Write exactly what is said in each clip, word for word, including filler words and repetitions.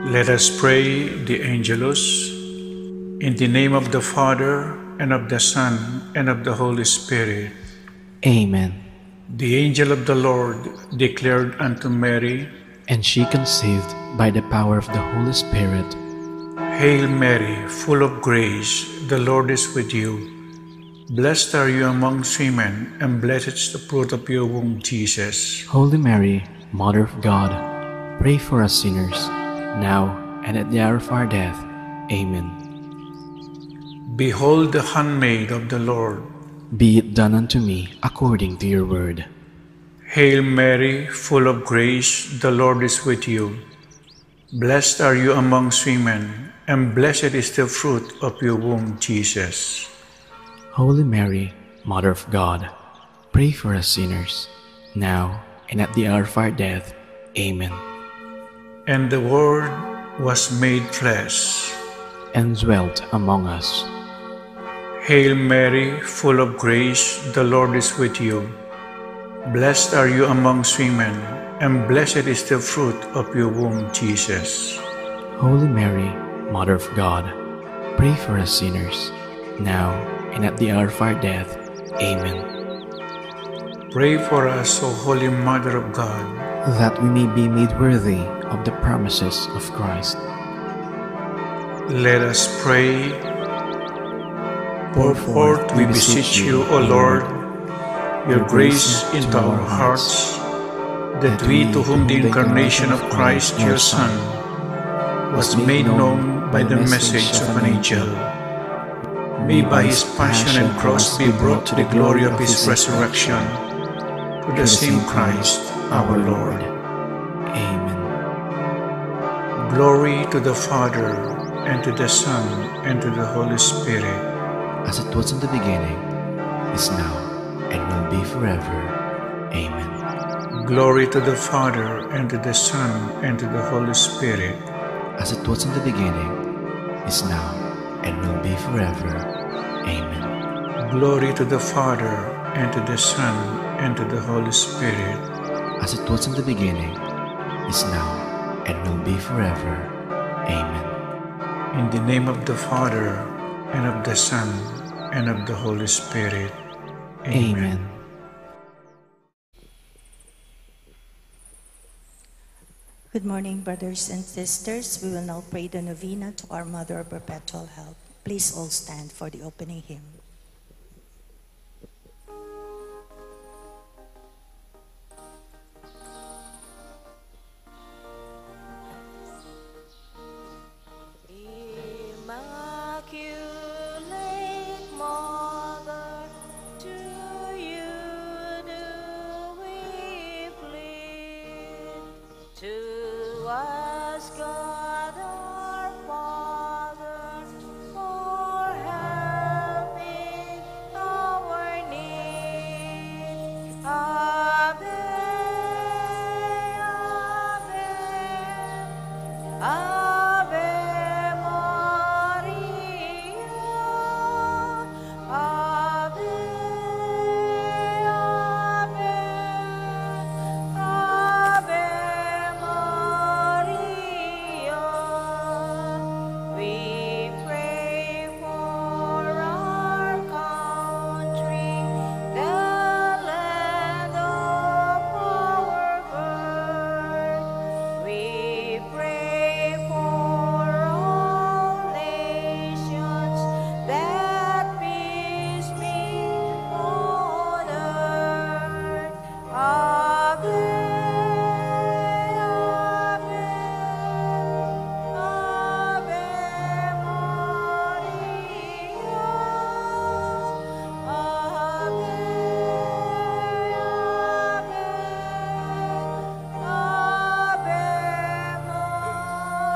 Let us pray the Angelus. In the name of the Father, and of the Son, and of the Holy Spirit. Amen. The angel of the Lord declared unto Mary, and she conceived by the power of the Holy Spirit. Hail Mary, full of grace, the Lord is with you. Blessed are you amongst women, and blessed is the fruit of your womb, Jesus. Holy Mary, Mother of God, pray for us sinners, now and at the hour of our death. Amen. Behold the handmaid of the Lord. Be it done unto me according to your word. Hail Mary, full of grace, the Lord is with you. Blessed are you amongst women, and blessed is the fruit of your womb, Jesus. Holy Mary, Mother of God, pray for us sinners, now and at the hour of our death. Amen. And the Word was made flesh. And dwelt among us. Hail Mary, full of grace, the Lord is with you. Blessed are you amongst women, and blessed is the fruit of your womb, Jesus. Holy Mary, Mother of God, pray for us sinners, now and at the hour of our death. Amen. Pray for us, O Holy Mother of God. That we may be made worthy of the promises of Christ. Let us pray. Pour forth, we beseech you, O Lord, your grace into our hearts, that we, to whom the incarnation of Christ, your Son, was made known by the message of an angel, may by his passion and cross be brought to the glory of his resurrection, through the same Christ our Lord. Amen. Glory to the Father, and to the Son, and to the Holy Spirit. As it was in the beginning, is now, and will be forever. Amen. Glory to the Father, and to the Son, and to the Holy Spirit. As it was in the beginning, is now, and will be forever. Amen. Glory to the Father, and to the Son, and to the Holy Spirit. As it was in the beginning, is now, and will be forever. Amen. In the name of the Father, and of the Son, and of the Holy Spirit. Amen. Amen. Good morning, brothers and sisters. We will now pray the novena to our Mother of Perpetual Help. Please all stand for the opening hymn. Immaculate Mother, to you do we plead. To us, God our Father, for help in our need. Ave, Ave, Ave Maria. Ave, Ave, Ave Maria. We pray for our country, the land of our birth. We pray for all nations, that peace be on earth. Ave, Ave, Ave Maria. Ave, Ave, Ave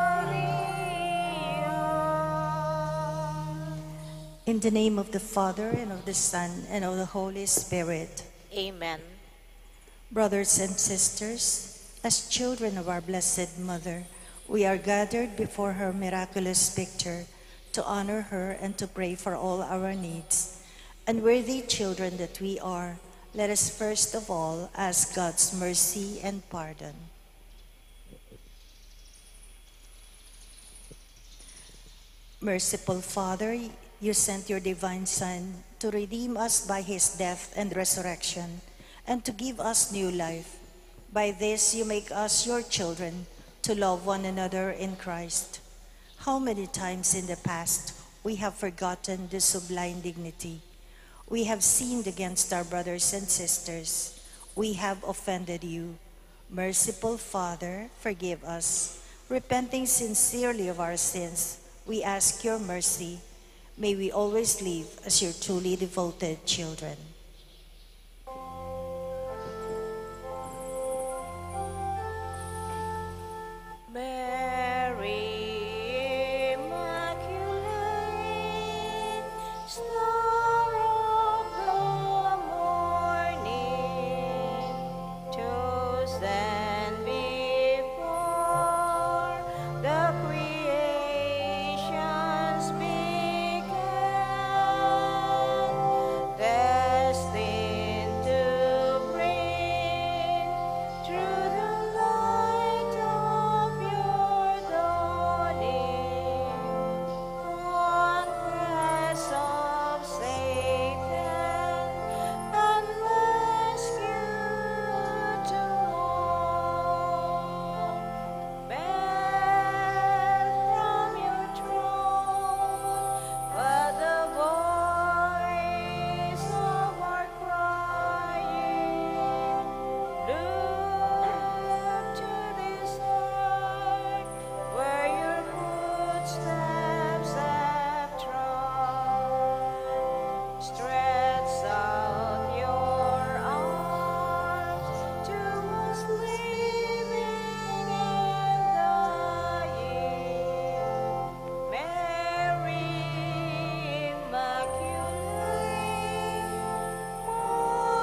Maria. In the name of the Father, and of the Son, and of the Holy Spirit. Amen. Brothers and sisters, as children of our Blessed Mother, we are gathered before her miraculous picture to honor her and to pray for all our needs. Unworthy children that we are, let us first of all ask God's mercy and pardon. Merciful Father, you sent your divine Son to redeem us by his death and resurrection, and to give us new life. By this, you make us your children to love one another in Christ. How many times in the past we have forgotten this sublime dignity? We have sinned against our brothers and sisters. We have offended you. Merciful Father, forgive us. Repenting sincerely of our sins, we ask your mercy. May we always live as your truly devoted children. Mary Immaculate, Star of the morning, chosen before the creations began, destined to bring through the light of your dawning, conquest of Satan and rescue to all. Bear from your throne but the voice of our crying. Look to this earth where your footsteps have trod. Stretch out your arms to us living and dying. Mary Immaculate,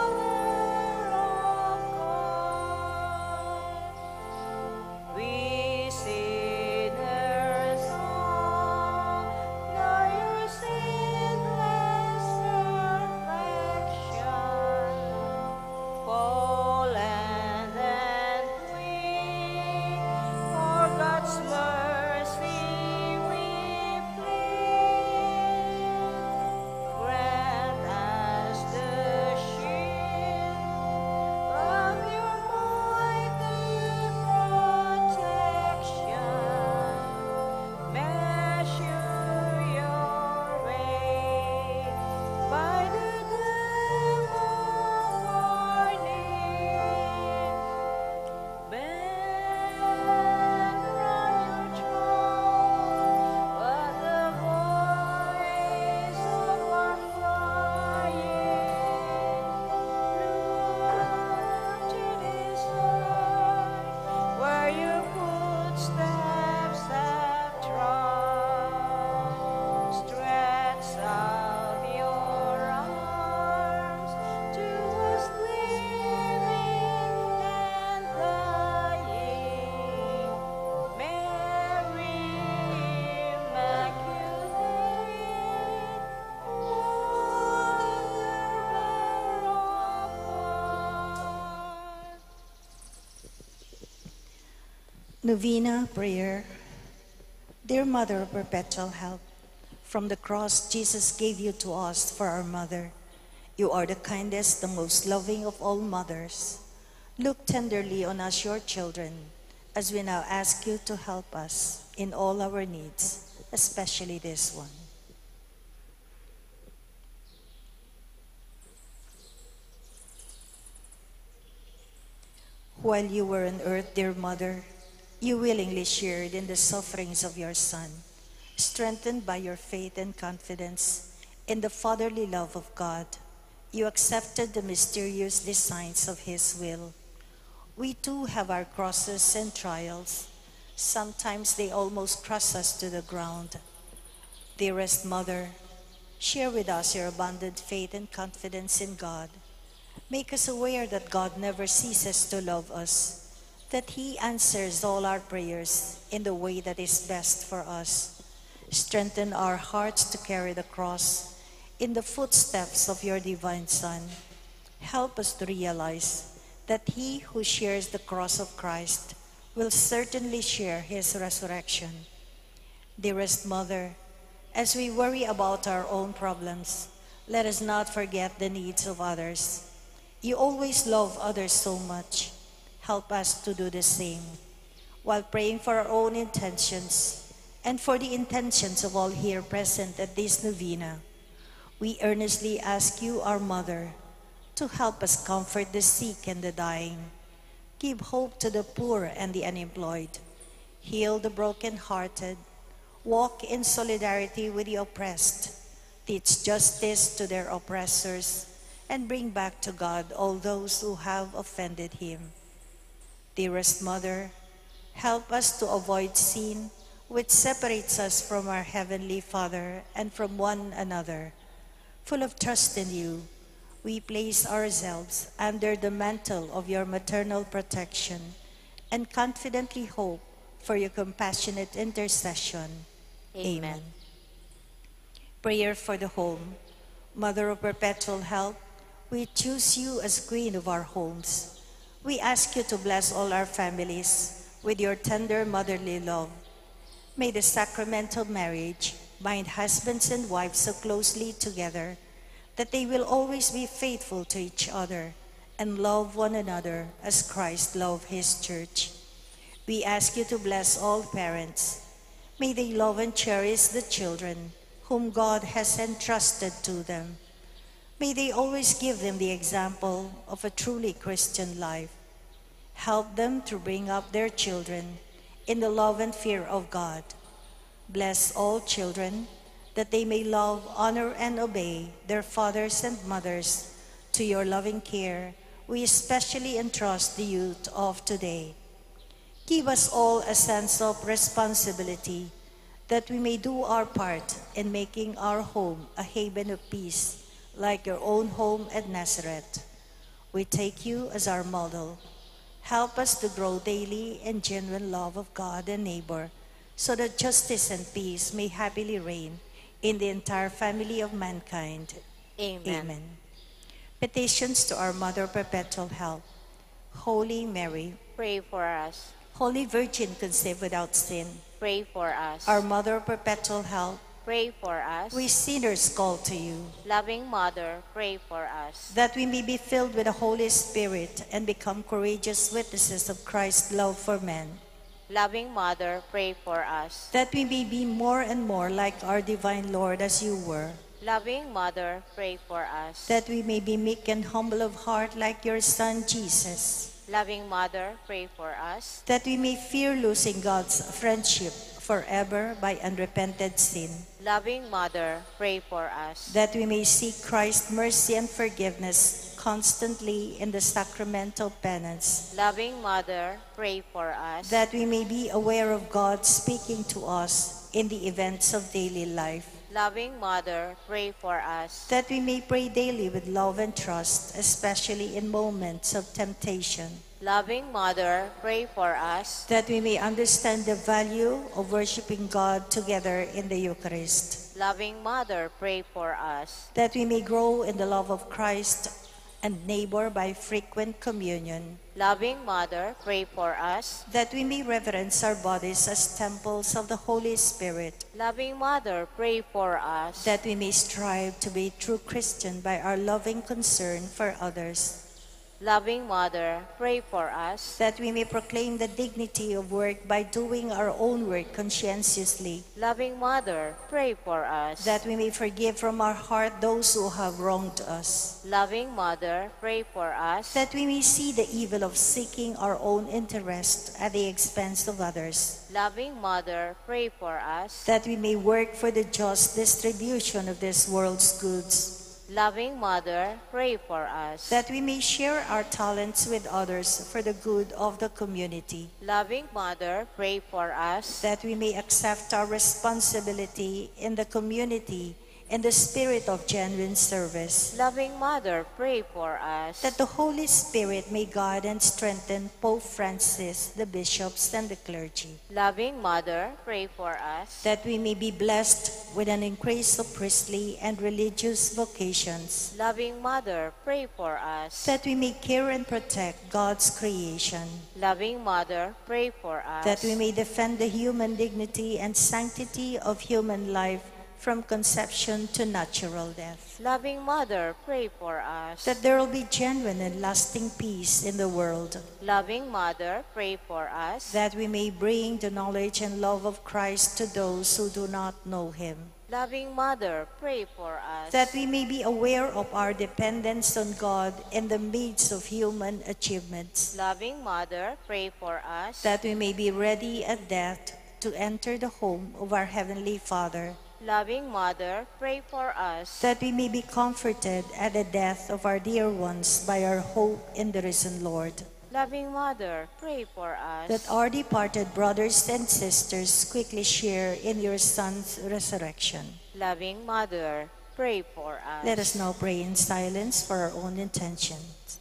Mother of God, we sinners all know your sinless perfection. Fallen and weak, for God's mercy we plead. Grant us the shield of your mighty protection. Measure your way by the glare of our need. Bend from your throne but the voice of our crying. Look to this earth where your footsteps have trod. Stretch out your arms to us living and dying. Mary Immaculate, Mother of God. Novena prayer. Dear Mother of Perpetual Help, from the cross Jesus gave you to us for our mother. You are the kindest, the most loving of all mothers. Look tenderly on us, your children, as we now ask you to help us in all our needs, especially this one. While you were on earth, dear Mother, you willingly shared in the sufferings of your Son. Strengthened by your faith and confidence in the fatherly love of God, you accepted the mysterious designs of His will. We too have our crosses and trials. Sometimes they almost crush us to the ground. Dearest Mother, share with us your abundant faith and confidence in God. Make us aware that God never ceases to love us, that He answers all our prayers in the way that is best for us. Strengthen our hearts to carry the cross in the footsteps of your divine Son. Help us to realize that he who shares the cross of Christ will certainly share his resurrection. Dearest Mother, As we worry about our own problems, let us not forget the needs of others. You always love others so much. Help us to do the same, while praying for our own intentions and for the intentions of all here present at this novena. We earnestly ask you, our Mother, to help us comfort the sick and the dying, give hope to the poor and the unemployed, heal the broken-hearted, walk in solidarity with the oppressed, teach justice to their oppressors, and bring back to God all those who have offended him. Dearest Mother, help us to avoid sin, which separates us from our Heavenly Father and from one another. Full of trust in you, we place ourselves under the mantle of your maternal protection and confidently hope for your compassionate intercession. Amen. Amen. Prayer for the home. Mother of perpetual help, we choose you as Queen of our homes. We ask you to bless all our families with your tender motherly love. May the sacrament of marriage bind husbands and wives so closely together that they will always be faithful to each other and love one another as Christ loved his church. We ask you to bless all parents. May they love and cherish the children whom God has entrusted to them. May they always give them the example of a truly Christian life. Help them to bring up their children in the love and fear of God. Bless all children, that they may love, honor, and obey their fathers and mothers. To your loving care, we especially entrust the youth of today. Give us all a sense of responsibility, that we may do our part in making our home a haven of peace, like your own home at Nazareth. We take you as our model. Help us to grow daily in genuine love of God and neighbor, so that justice and peace may happily reign in the entire family of mankind. Amen. Amen. Petitions to our Mother Perpetual Help. Holy Mary, pray for us. Holy Virgin conceived without sin, pray for us. Our Mother Perpetual Help, pray for us. We sinners call to you. Loving Mother, pray for us. That we may be filled with the Holy Spirit and become courageous witnesses of Christ's love for men. Loving Mother, pray for us. That we may be more and more like our divine Lord as you were. Loving Mother, pray for us. That we may be meek and humble of heart like your Son Jesus. Loving Mother, pray for us. That we may fear losing God's friendship forever by unrepented sin. Loving Mother, pray for us. That we may seek Christ's mercy and forgiveness constantly in the sacramental penance. Loving Mother, pray for us. That we may be aware of God speaking to us in the events of daily life. Loving Mother, pray for us. That we may pray daily with love and trust, especially in moments of temptation. Loving Mother, pray for us. That we may understand the value of worshiping God together in the Eucharist. Loving Mother, pray for us. That we may grow in the love of Christ and neighbor by frequent communion. Loving Mother, pray for us. That we may reverence our bodies as temples of the Holy Spirit. Loving Mother, pray for us. That we may strive to be true Christian by our loving concern for others. Loving Mother, pray for us. That we may proclaim the dignity of work by doing our own work conscientiously. Loving Mother, pray for us. That we may forgive from our heart those who have wronged us. Loving Mother, pray for us. That we may see the evil of seeking our own interest at the expense of others. Loving Mother, pray for us. That we may work for the just distribution of this world's goods. Loving Mother, pray for us. That we may share our talents with others for the good of the community. Loving Mother, pray for us. That we may accept our responsibility in the community in the spirit of genuine service. Loving Mother, pray for us. That the Holy Spirit may guide and strengthen Pope Francis, the bishops, and the clergy. Loving Mother, pray for us. That we may be blessed with an increase of priestly and religious vocations. Loving Mother, pray for us. That we may care and protect God's creation. Loving Mother, pray for us. That we may defend the human dignity and sanctity of human life from conception to natural death. Loving Mother, pray for us. That there will be genuine and lasting peace in the world. Loving Mother, pray for us. That we may bring the knowledge and love of Christ to those who do not know him. Loving Mother, pray for us. That we may be aware of our dependence on God in the midst of human achievements. Loving Mother, pray for us. That we may be ready at death to enter the home of our Heavenly Father. Loving Mother, pray for us. That we may be comforted at the death of our dear ones by our hope in the risen Lord. Loving Mother, pray for us. That our departed brothers and sisters quickly share in your Son's resurrection. Loving Mother, pray for us. Let us now pray in silence for our own intentions.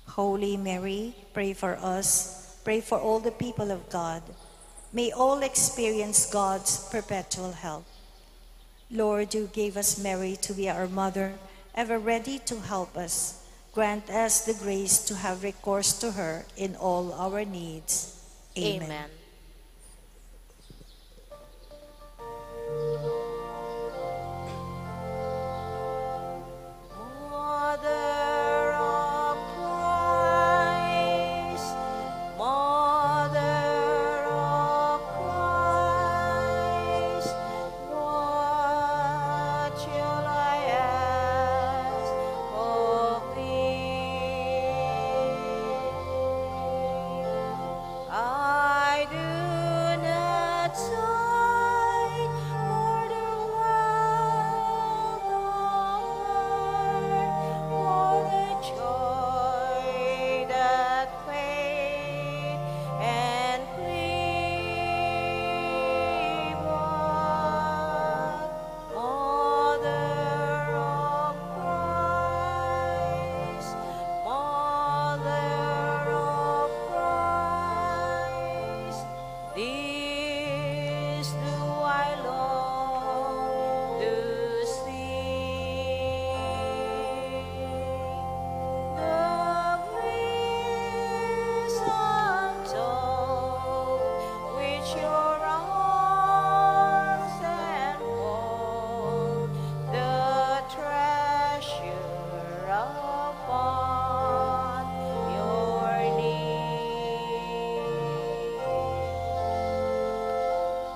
Holy Mary, pray for us. Pray for all the people of God. May all experience God's perpetual help. Lord, you gave us Mary to be our mother, ever ready to help us. Grant us the grace to have recourse to her in all our needs. Amen. Amen. Mother of Christ, Mother of Christ, what shall I ask of thee? I do not sigh for the world, nor for the joy that fades and fleeteth. Mother of Christ, Mother of Christ, this do I long to see. The presence of which your arms enfold, the treasure upon your knee.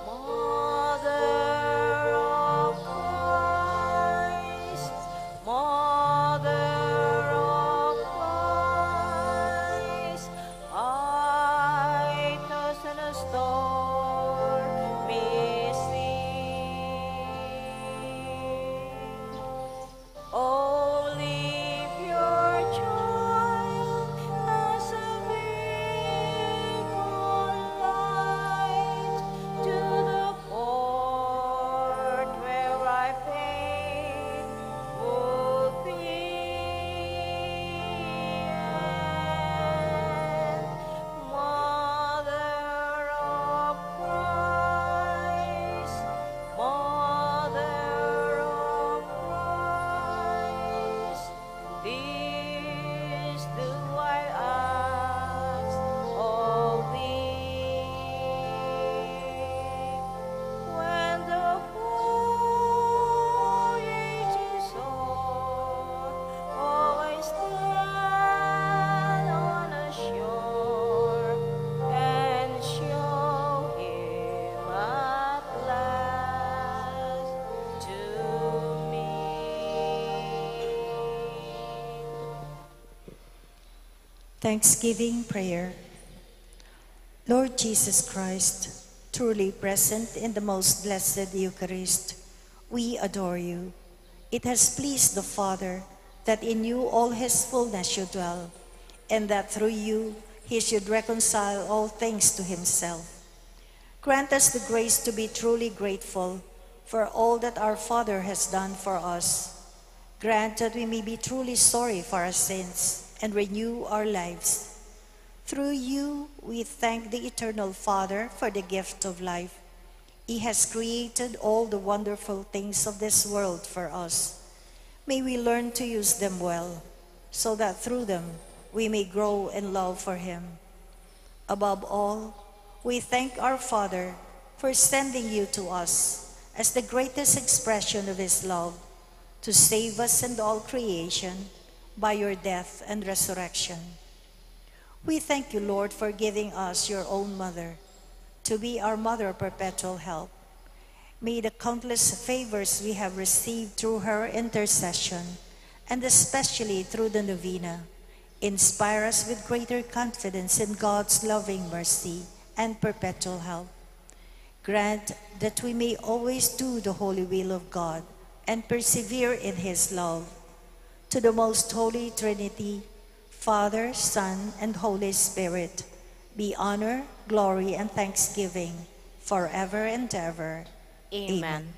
Mother of Christ, Mother of Christ, I toss in a stormy sea. O leave your child as a beacon light to the port where I fain would be. And Mother of Christ, Mother of Christ, this do I ask of thee. When the voyage is o'er, O I stand on a shore and show him at last to me. Thanksgiving prayer. Lord Jesus Christ, truly present in the most blessed Eucharist, we adore you. It has pleased the Father that in you all his fullness should dwell, and that through you he should reconcile all things to himself. Grant us the grace to be truly grateful for all that our Father has done for us. Grant that we may be truly sorry for our sins and renew our lives. Through you, we thank the Eternal Father for the gift of life. He has created all the wonderful things of this world for us. May we learn to use them well, so that through them we may grow in love for Him. Above all, we thank our Father for sending you to us as the greatest expression of his love to save us and all creation by your death and resurrection. We thank you, Lord, for giving us your own mother to be our mother of perpetual help. May the countless favors we have received through her intercession, and especially through the novena, inspire us with greater confidence in God's loving mercy and perpetual help. Grant that we may always do the holy will of God and persevere in his love. To the most holy Trinity, Father, Son, and Holy Spirit, be honor, glory, and thanksgiving forever and ever. Amen. Amen.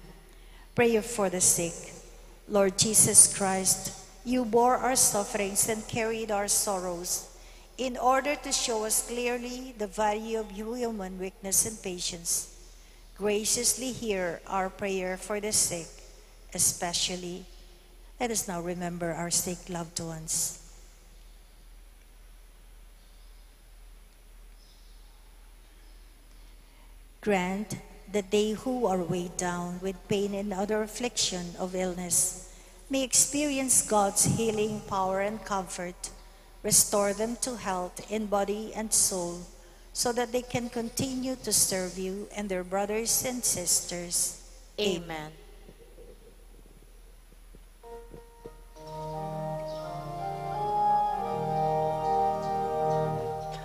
Prayer for the sick. Lord Jesus Christ, you bore our sufferings and carried our sorrows in order to show us clearly the value of human weakness and patience. Graciously hear our prayer for the sick, especially. Let us now remember our sick loved ones. Grant that they who are weighed down with pain and other affliction of illness may experience God's healing power and comfort. Restore them to health in body and soul, so that they can continue to serve you and their brothers and sisters. Amen.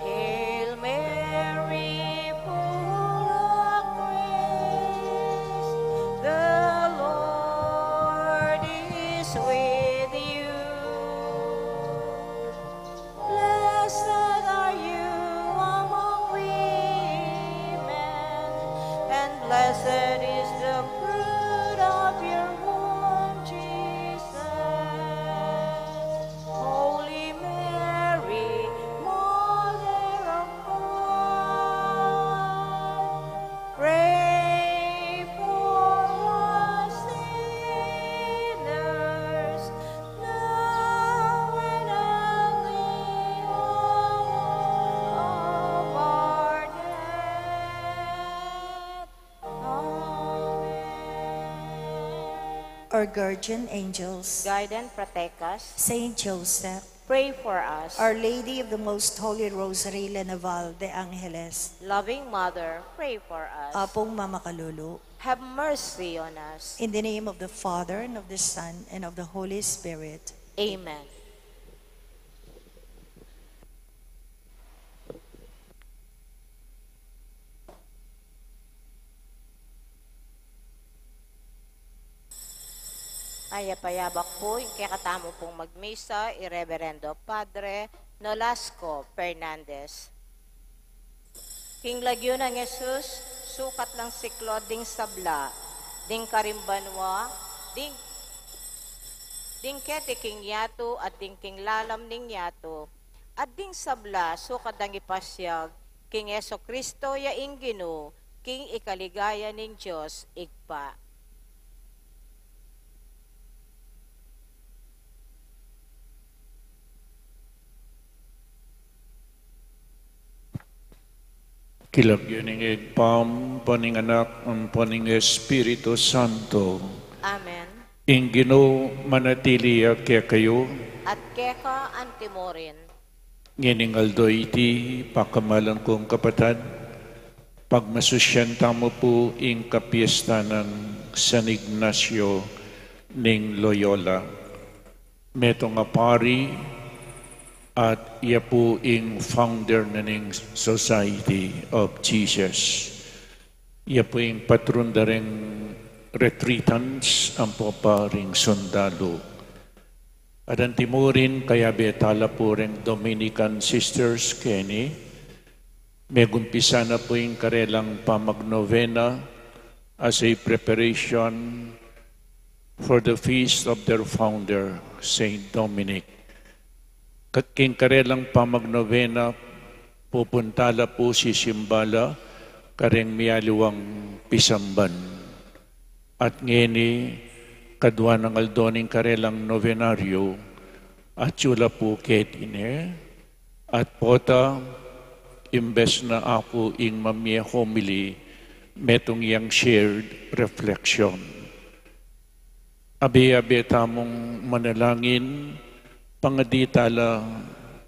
Hail Mary, full of grace, the Lord is with you. Blessed are you among women, and blessed is the fruit of your womb, Jesus. Holy Mary, Mother of God, pray for us sinners, now and at the hour of our death. Amen. Our guardian angels, guide and protect us. Saint Joseph, pray for us. Our Lady of the Most Holy Rosary, La Naval de Angeles, loving Mother, pray for us. Apung Mamakalulu, have mercy on us. In the name of the Father, and of the Son, and of the Holy Spirit. Amen. Aya payabak pu ing kekatamu pung magmisa, i Reverendo Padre Nolasco Fernandez. King lagyu nang Jesus, sukat lang siklaud ding sabla, ding karing banua, ding, ding keti king yatu, at ding king lalam ning yatu, at ding sabla, sukat dang ipasyag king Jesucristo ya ing Ginu, king ikaligaya ning Dios Ibpa. King lagyu ning Ibpa, ampo ning Anak, ampo ning Espiritu Santo. Amen. Ing Ginu manatili ya kekayu. At keka antimurin. Ngening aldo iti, pakamalan kung kapatad, pagmasusyan tamu pu ing kapiestan nang San Ignacio ning Loyola. Metung a pari, at iya pu ing founder na ning Society of Jesus. Iya pu ing patron da reng retreatants ampo pa ring sundalu. At antimurin, kayabe tala pu reng Dominican sisters keni, megumpisa na pu ing karelang pamagnovena as a preparation for the feast of their founder, Saint Dominic. Ka-, king karelang pamagnovena, pupunta la pu, sisimba la kareng mialiwang pisamban. At ngeni, kadua nang aldo ning karelang novenario, atyu la pu keti ne, at pota, imbes na aku ing mamie homily, metung yang shared reflection. Abe-abe tamung manalangin, pangadi tala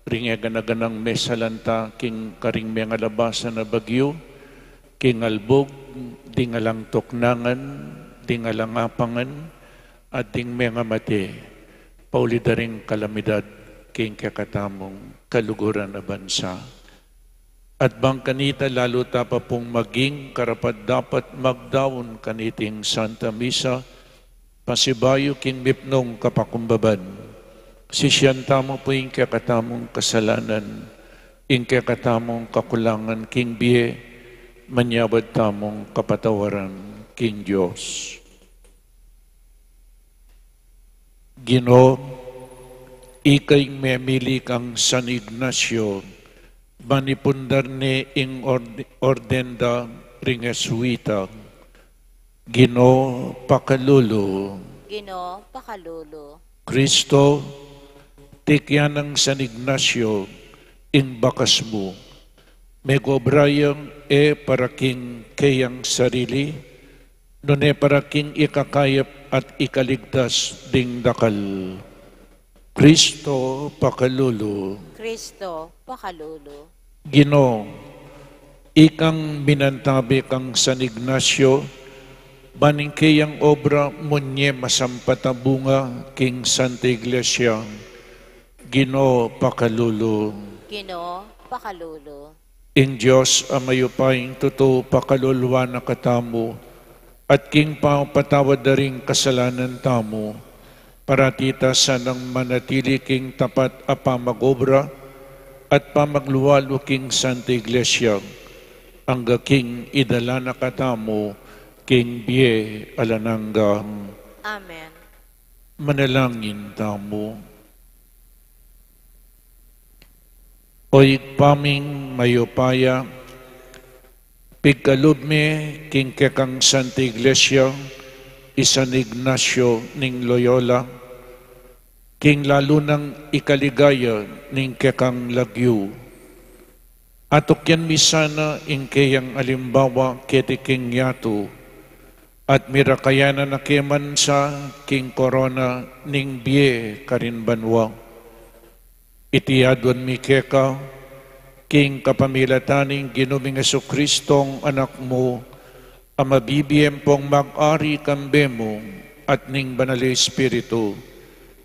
ring e gana-ganang mesalanta king karing mengalabasan a bagyu, king albug, ding alang tuknangan, ding alang apangan, at ding mengamate, pauli da ring kalamidad king kekatamung kaluguran a bansa. At bang kanita lalu ta pa pung maging karapat-dapat magdaun kaniting Santa Misa, pasibayu king mipnung kapakumbaban, sisian tamu pu ing kekatamung kasalanan, ing kekatamung kakulangan king bie, manyawad tamung kapatawaran king Dios. Ginu, ika ing memili kang San Ignacio, ban ipundar ne ing ord-, orden da ring Jesuita. Ginu, pakalulu. Ginu, pakalulu. Kristo, tikyan nang San Ignacio ing bakas mu. Megobra yang e para king keyang sarili, nune para king ikakayap at ikaligtas ding dakal. Kristo, pakalulu. Kristo, pakalulu. Ginu, ikang minantabe kang San Ignacio, ban ing keyang obra munye masampat a bunga king Santa Iglesia. Ginu, pakalulu. Ginu, pakalulu. Ing Dios a mayupayang tutu pakaluluan na katamu, at king pamapatawad da ring kasalanan tamu, parati ta sanang manatili king tapat a pamagobra at pamagluwalu king Santa Iglesia, angga king idala na katamu king bie alang angga. Amen. Manalangin tamu. O Ibpa ming mayupaya, pigkalub me king kekang Santa Iglesia i San Ignacio ning Loyola, king lalu nang ikaligaya ning kekang lagyu. Atukyan mi sana ing keyang alimbawa keti king yatu, at mirakayanan na ke man sa king korona ning bie karin banua. Iti aduan mi keka, king kapamilatan ning Ginu ming Jesucristong Anak mu, a mabibie ampong mag-ari kambe mu at ning Banal a Espiritu,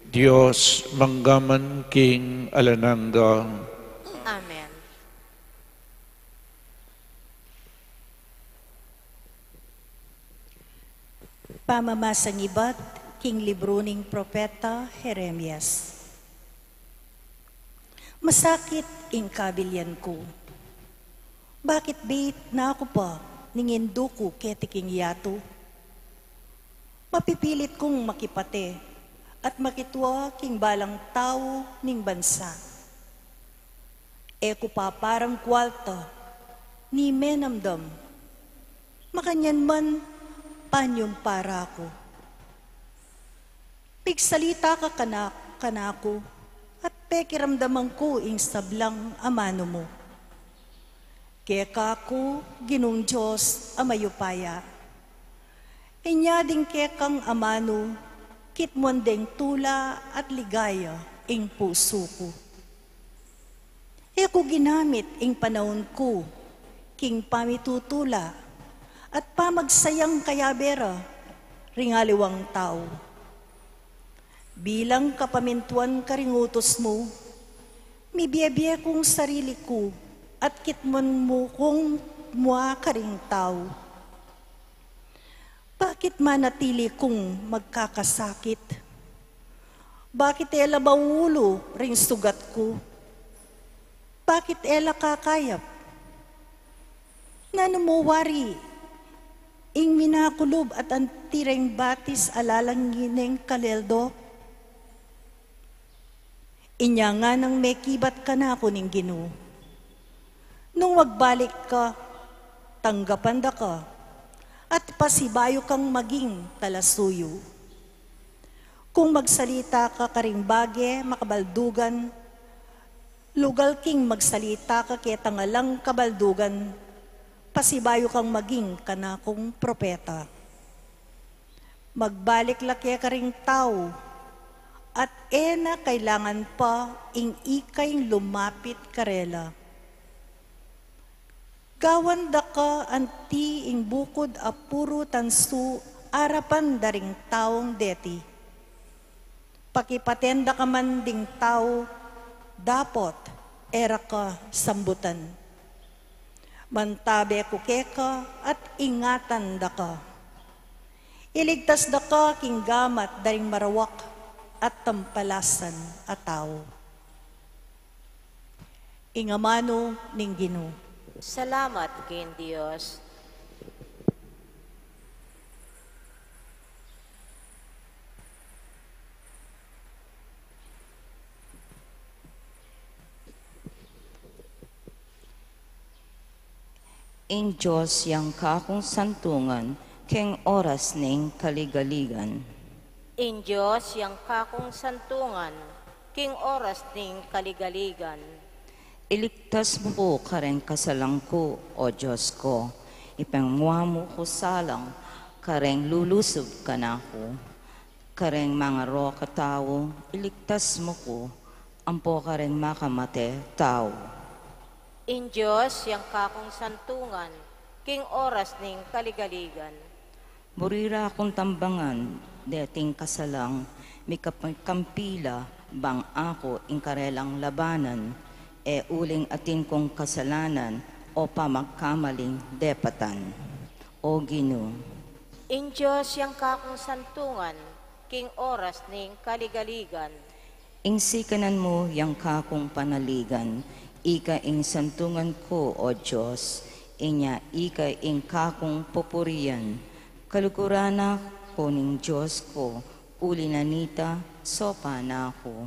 Dios, mangga man king alang angga. Amen. Pamamasang ibat king libru ning Propeta Jeremias. Masakit ing kabilian ku. Bakit beit na ku pa ning indu ku keti king yatu? Mapipilit kung makipate at makitua king balang tau ning bansa. E ku paparang kualta ni menamdam. Makanyan man, panyumpara ku. Pigsalita ka kana-, kanaku, at pekiramdaman ku ing sablang amanu mu. Keka ku, Ginung Dios a mayupaya. Inya ding kekang amanu, kitmuan deng tula at ligaya ing pusu ku. E ku ginamit ing panaun ku king pamitutula at pamagsayang kayabe ra ring aliwang tau. Bilang kapamintuan karing utus mu, mibie-bie kung sarili ku at kitmuan mu kung mua karing tau. Bakit manatili kung magkakasakit? Bakit e la baulu ring sugat ku? Bakit e la kakayap? Nanu mu wari ing minakulub at anti reng batis a lalangi neng kaleldo? Inya nganang mekibat kanaku ning Ginu. Nung magbalik ka, tanggapan da ka, at pasibayu kang maging talasuyu. Kung magsalita ka karing bage makabaldugan, Lugal king magsalita ka ketang alang kabaldugan, pasibayu kang maging kanakung propeta. Magbalik la keka ring tau, at e na kailangan pa ing ika ing lumapit karela. Gawan da ka anti ing bukud a puru tansu arapan da ring taung deti. Pakipaten da ka man ding tau, dapot e ra ka sambutan. Mantabe ku keka at ingatan da ka. Iligtas da ka king gamat da ring marawak at tampalasan a tau. Ing amanu ning Ginu. Salamat king Dios. Ing Dios yang kakung santungan, king oras ning kaligaligan. Ing Dios yang kakung santungan, king oras ning kaligaligan. Iligtas mu ku kareng kasalan ku, O Dios ku, ipengwa mu ku salang kareng lulusub kanaku. Kareng mangaroka tau, iligtas mu ku, ampo kareng makamate tau. Ing Dios yang kakung santungan, king oras ning kaligaligan. Buri ra kung tambangan deting kasalang mikakampi la bang aku ing karelang labanan, e uling atin kung kasalanan o pamagkamaling depatan. O Ginu. Ing Dios yang kakung santungan, king oras ning kaligaligan. Ing sikanan mu yang kakung panaligan, ika ing santungan ku, O Dios, inya ika ing kakung pupurian. Kaluguran na ku ning Dios ku, uli na nita, sopa na ku.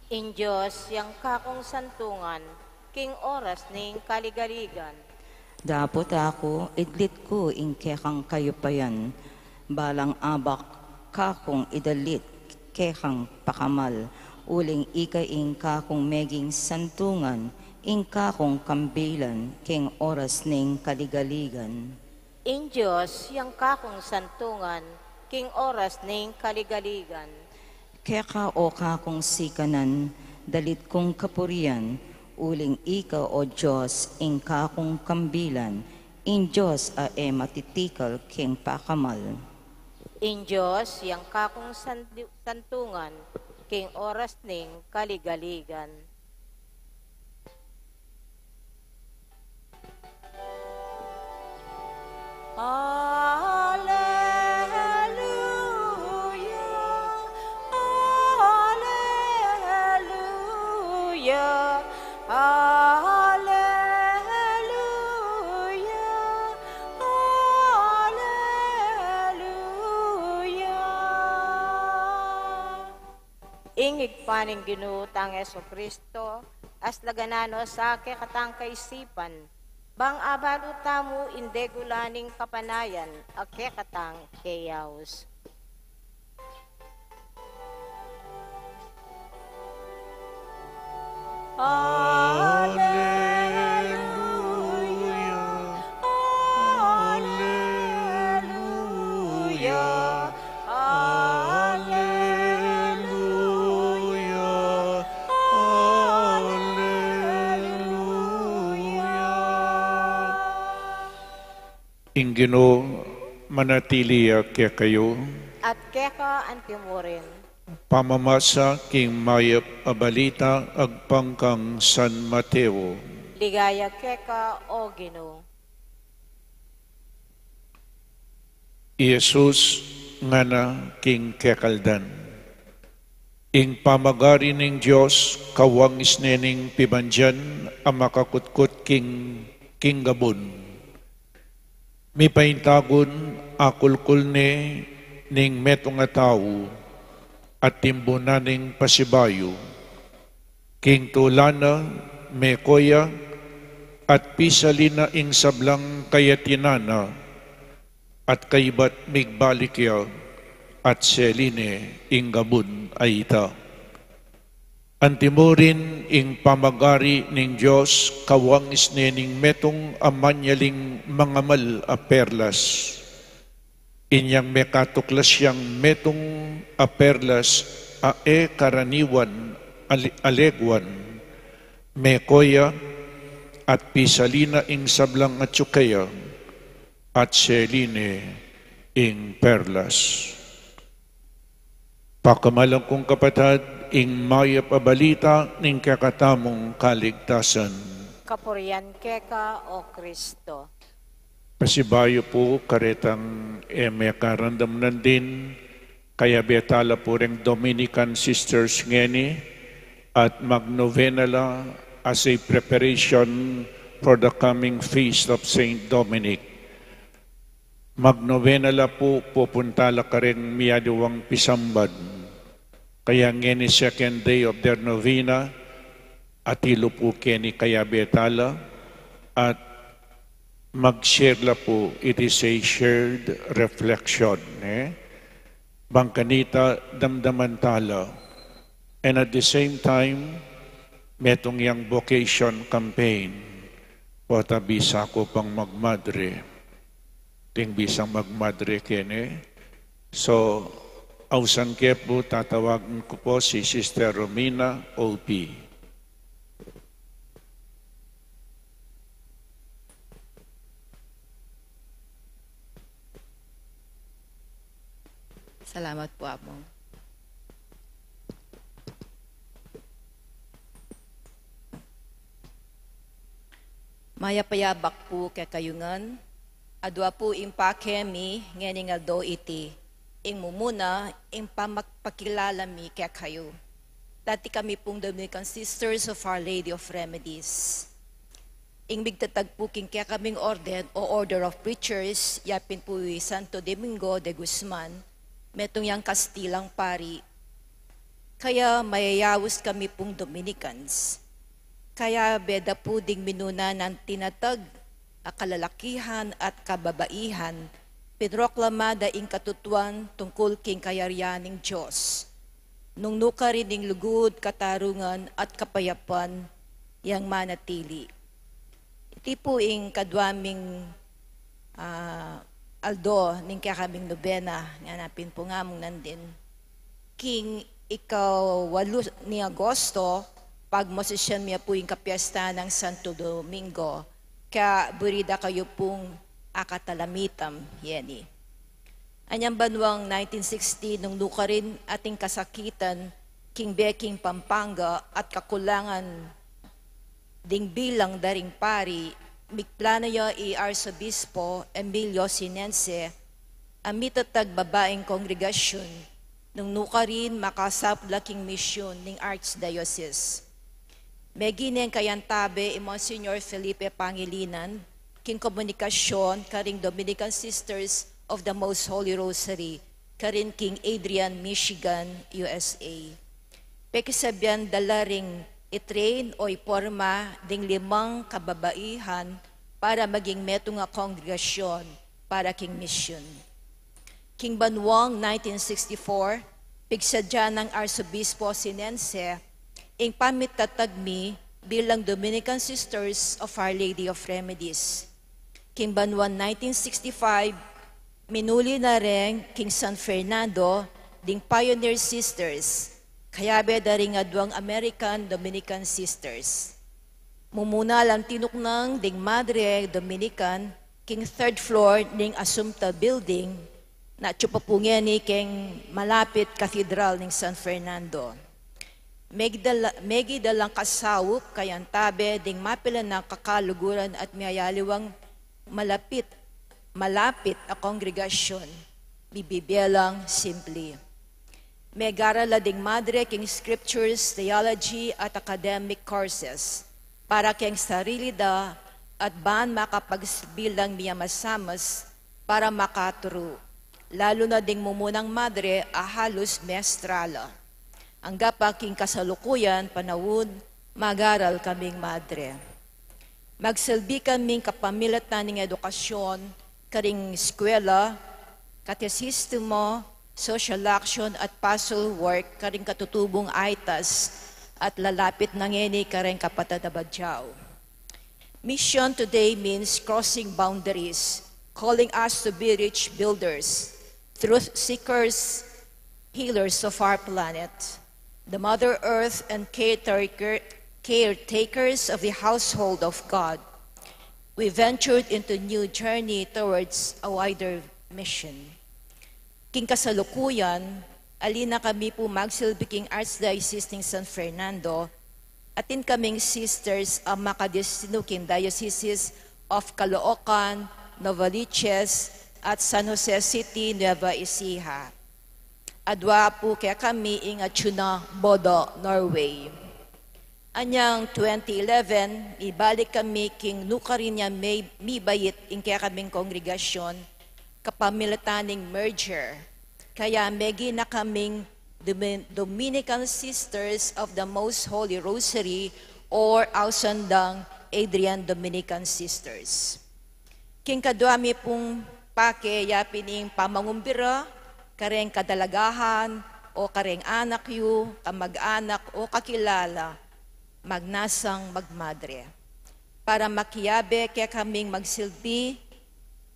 Ing Dios yang kakung santungan, king oras ning kaligaligan. Dapot aku, idlit ku ing kekang kayupayan, balang abak kakung idalit kekang pakamal, uling ika ing kakung meging santungan, ing kakung kambilan, king oras ning kaligaligan. Ing Dios yang kakung santungan, king oras ning kaligaligan. Keka o kakung sikanan, dalit kung kapurian, uling ika, O Dios, ing kakung kambilan, ing Dios a e matitikal king pakamal. Ing Dios yang kakung san-, santungan, king oras ning kaligaligan. Aleluya, aleluya, aleluya, aleluya. Ing Ibpa ning Ginu tang Jesucristo, aslagan no sa kekatang kaisipan, bang abalu tamu ing degula ning kapanayan a kekatang keyaus. Aleluya, aleluya, aleluya, aleluya. Ing Ginu manatili ya kekayu. At keka anti murin. Pamamasa king mayap a balita agpang kang San Mateo. Ligaya keka, O Ginu. I Jesus ngana king kekaldan, ing pamagari ning Dios kawangis ne ning pibandian a makakutkut king, king gabun. Mipaintagun akulkul ne ning metung a tau at timbunan ning pasibayu. King tula na, meko ya, at pisalin na ing sablang kayatinan na, at kaybat migbalik ya, at selin ne ing gabun a ita. Antimurin ing pamagari ning Dios, kawangis ne ning metung a manyaling mangamal a perlas. Inyang mekatuklas yang metung a perlas a e karaniwan ali-, aleguan, meko ya at pisalin na ing sablang atyu keya at selin ne ing perlas. Pakamalan kung kapatad, ing mayap a balita ning kekatamung kaligtasan. Kapurian keka, O Kristo. Pasibayu pu karetang e mekaramdam nandin, kayabe tala pu reng Dominican sisters ngeni, at magnovena la as a preparation for the coming feast of Saint Dominic. Magnovena la pu, pupunta la kareng miyaliwang pisamban. Kaya ngeni second day of their novena, atilu pu keni kayabe tala, at mag-share la pu, it is a shared reflection, eh? Bang kanita damdaman tala. And at the same time, metung yang vocation campaign, pota bisa ku pang magmadre. Ding bisang magmadre keni. So, ausan ke pu, tatawagan ku pu si Sister Romina O P. Salamat pu, Among. Mayap a yabak pu kekayu ngan. Adua pu ing pake mi ngening aldo iti. Ing mumuna, ing pamagpakilala mi kekayu. Dati kami pung Dominican Sisters of Our Lady of Remedies. Ing migtatag pu king kekaming orden o Order of Preachers, yapin pu i Santo Domingo de Guzman, metung yang Kastilang pari. Kaya mayayaus kami pung Dominicans. Kayabe da pu ding minuna nang tinatag a kalalakihan at kababaihan, pinroklama da ing katutuan tungkul king kayarian ning Dios. Nung nukarin ing lugud, katarungan at kapayapan yang manatili. Iti pu ing kadua ming, ah, aldo ning kekaming nobena, ngana pin pu ngamung nandin. King ikawalu ning Agosto, pagmosisyon mi pu ing kapiesta nang Santo Domingo, kaya buri da kayu pung akatalamitam, yeni. Anyang banuang nineteen sixty, nung nukarin ating kasakitan king Beking, Pampanga at kakulangan ding bilang da ring pari, migplano ya i Arsobispo Emilio Sinense a mitatag babaing kongregasyun nung nukarin makasaup la king misyun ning Archdiocese. Meging kayantabe i Monsignor Felipe Pangilinan king komunikasyon karing Dominican Sisters of the Most Holy Rosary karin king Adrian, Michigan, U S A. Pekisabyan da la ring i-train o iporma ding limang kababaihan para maging metung a kongregasyon para king misyun. King banuang nineteen sixty-four, pigsadya nang Arsobispo Sinense ing pamitatag mi bilang Dominican Sisters of Our Lady of Remedies. King banuang nineteen sixty-five, minuli na reng king San Fernando ding Pioneer Sisters, kayabe da ring aduang American Dominican Sisters. Mumuna lang tinuknang ding Madre Dominican king third floor ning Assumpta Building, na atyu pa pu ngeni king malapit Katedral ning San Fernando. Megida la-, megida lang kasaup kayantabe ding mapilan a kakaluguran at miyayaliwang malapit, malapit a kongregasyon, bibilang simpli. Megaral la ding Madre king scriptures, theology, at academic courses para king sarili da at ban makapagsilbi lang miyamasamas para makaturu. Lalu na ding mumunang madre a halus mestra la. Angga pa king kasalukuyan panaun, magaral kaming madre. Magsilbi kaming kapamilatan ning edukasyon karing eskwela, katesismo, social action at pastoral work karing katutubung AITAS at lalapit na ngeni kareng kapatad a badyaw. Mission today means crossing boundaries, calling us to be bridge builders, truth seekers, healers of our planet, the Mother Earth, and caretaker, caretakers of the household of God. We ventured into new journey towards a wider mission. King kasalukuyan, ali na kami pu magsilbi king Archdiocese ning San Fernando, atin kaming sisters a makadestinu king Dioceses of Caloocan, Novaliches, at San Jose City, Nueva Ecija. Adwa pu kekami ing atsu na Bodø, Norway. Anyang twenty eleven, mibalik kami king nukarin ya me-, mibait ing kekaming kongregasyon, kapamilatan ning merger. Kaya meging na kaming Domi-, Dominican Sisters of the Most Holy Rosary or ausandang Adrian Dominican Sisters. King kadwa mi pung pake ya pin ing pamangumbira kareng kadalagahan o kareng anak yu, kamag-anak o kakilala, magnasang magmadre. Para makiabe kekaming magsilbi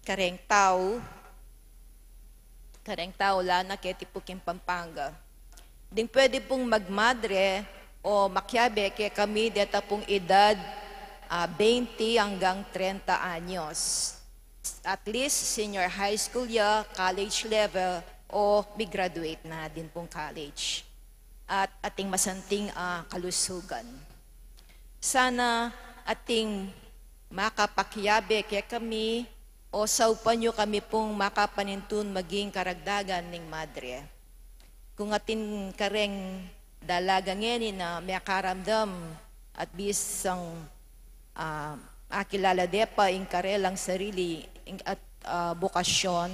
kareng tau, kareng tau la na keti pu king Pampanga. Ding pwede pung magmadre o makiabe kekami deta pung edad, ah, twenty hanggang trenta anyos. At least senior high school ya, college level, o mi-graduate na din pung college. At ating masanting, ah, kalusugan. Sana ating makapakiabe kekami o saupan yu kami pung makapanintun maging karagdagan ning madre. Kung atin kareng dalaga ngeni na mekaramdam at bisang, ah, akilala de pa ing karelang sarili ing, at, ah, bokasyon,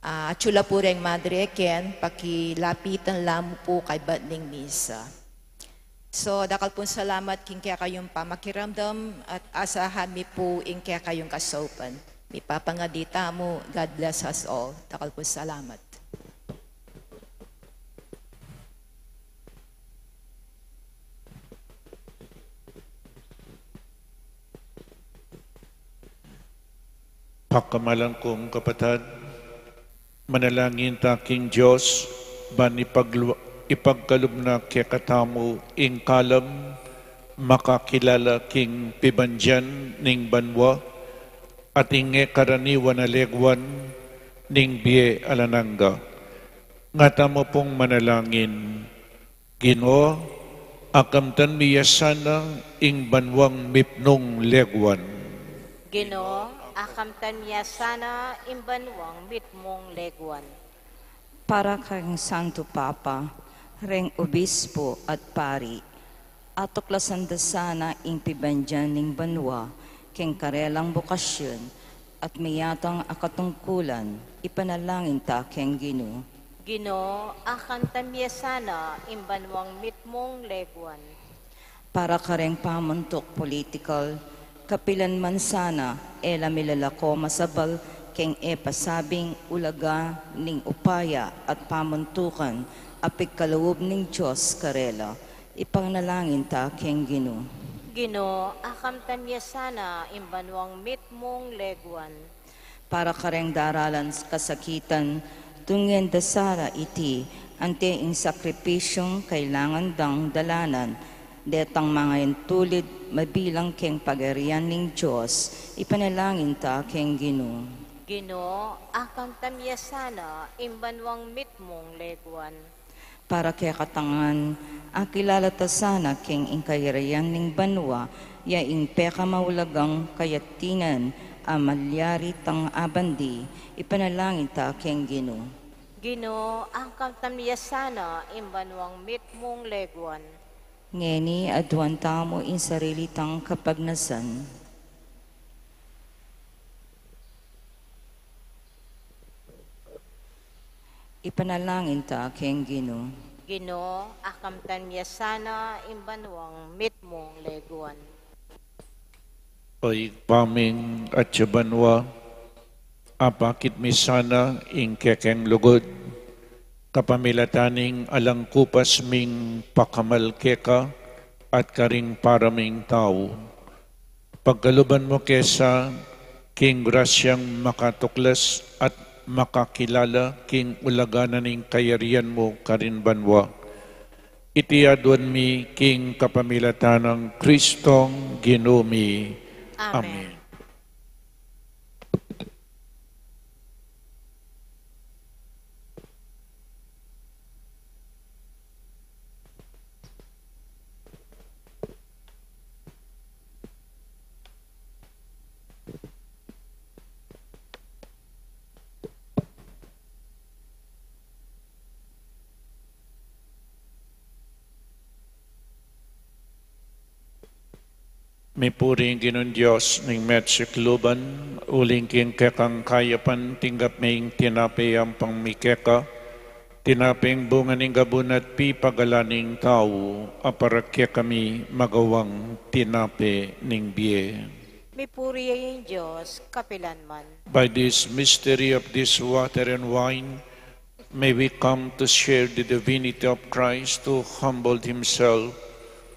ah, atsu la pu reng madre ken pakilapitan la mu pu kaybat ning misa. So, dakal pung salamat king kekayung pamakiramdam at asahan mi pu ing kekayung kasaupan. Mipapangadi tamu, God bless us all. Dakal pung salamat. Pakamalan kung kapatad, manalangin ta king Dios, ban ipaglu-, ipagkalub na kekatamu ing kalam makakilala king pibandian ning banua, at ing e karaniwan a leguan ning bie alang angga. Nga tamu pung manalangin. Ginu, akamtan mi ya sana ing banuang mitmung leguan. Ginu, akamtan mi ya sana ing banuang mitmung leguan. Para kang Santo Papa, reng obispo at pari, atuklasan da sana ing pibandian ning banua keng karelang bokasyun at mayatang a katungkulan, ipanalangin ta keng Ginu. Ginu, akamtan mi ya sana ing banuang mitmung leguan. Para kareng pamuntuk politikal, kapilan man sana e la milalako masabal keng e pasabing ulaga ning upaya at pamuntukan a pigkalub ning Dios karela, ipanalangin ta keng Ginu. Ginu, akamtan mi ya sana ing banuang mitmung leguan. Para kareng daralan kasakitan, tunggen da sana iti, ante ing sakripisyung kailangan dang dalanan, detang mangaintulid mabilang keng pagarian ning Dios, ipanalangin ta keng Ginu. Ginu, akamtan mi ya sana ing banuang mitmung leguan. Para kekatang ngan, akilala ta sana keng ing kayarian ning banua, ya ing pekamaulagang kayatinan a malyari tang abandi, ipanalangin ta keng Ginu. Ginu, akamtan mi ya sana ing banuang mitmung leguan. Ngeni aduan tamu ing sarili tang kapagnasan. Ipanalangin ta keng Ginu. Ginu, akamtan mi ya sana ing banuang mitmung leguan. O Ibpa ming atsu banua, apakit mi sana ing kekeng lugud, kapamilatan ning alang kupas ming pakamal keka, at karing para ming tau. Pagkaluban mu ke sa king grasyang makatuklas at makakilala king ulaga na ning kayarian mu karin banua. Iti aduan mi king kapamilatan nang Kristong Ginu mi. Amen. Amen. Mipuri ing Ginung Dios ning mesikluban, uling king kekang kayapan tinggap me ing tinape ampang mi keka, tinapeng bunga ning gabun at pipagalan ning tau, a para kekami magawang tinape ning bie. Mipuri ya ing Dios kapilanman. By this mystery of this water and wine, may we come to share the divinity of Christ, who humbled himself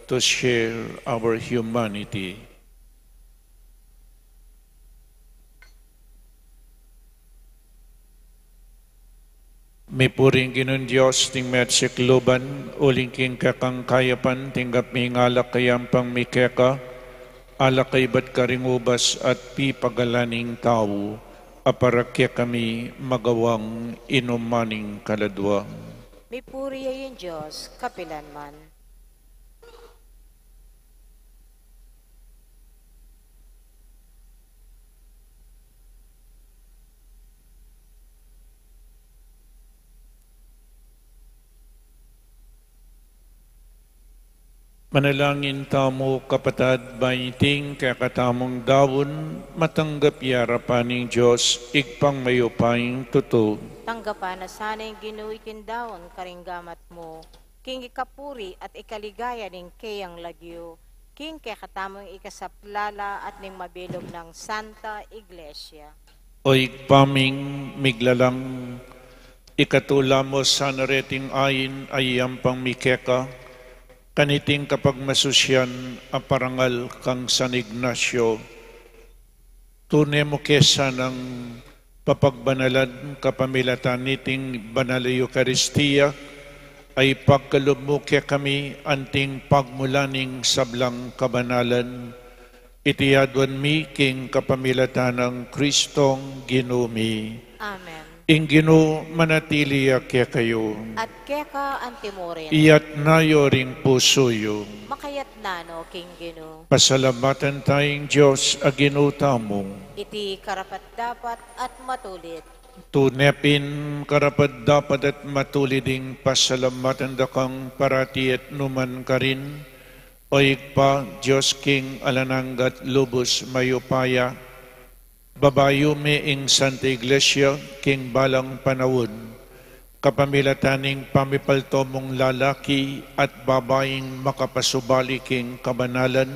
to share our humanity. Mipuri ing Ginung Dios ning mesikluban, uling king kekang kayapan tinggap mi ing alak a ampang mi keka, alak a ibat karing ubas at pipagalan ning tau, a para kekami magawang inuman ning kaladua. Mipuri ya ing Dios kapilanman. Manalangin tamu, kapatad, ba iting kekatamung daun matanggap ya king arapan ning Dios, Ibpang mayupayang tutu. Tanggapan na sana ning Ginu iting daun karing gamat mu, king ikapuri at ikaligaya ning keyang lagyu, king kekatamung ikasaplala at ning mabilug nang Santa Iglesia. O Ibpa ming miglalang, ikatula mu sana reting ain a ampang mi keka, kaniting kapagmasusyan a parangal kang San Ignacio. Tune mu ke sanang papagbanalan kapamilatan niting banal a Eukaristia, a ipagkalub mu kekami anting pagmulan ning sablang kabanalan. Iti aduan mi king kapamilatan nang Kristong Ginu mi. Amen. Ing Ginu manatili ya kekayu. At keka antimurin. Iyatas yu ring pusu yu. Makayatas no king Ginu. Pasalamatan taya ing Dios a Ginu tamu. Iti karapat-dapat at matulid. Tune pin karapat-dapat at matulid ing pasalamatan da kang parati at nukarin man, O Ibpa, Dios king alang angga at lubus mayupaya. Babayu me ing Santa Iglesia king balang panaun, kapamilatan ning pamipalto mung lalaki at babaing makapasubali king kabanalan,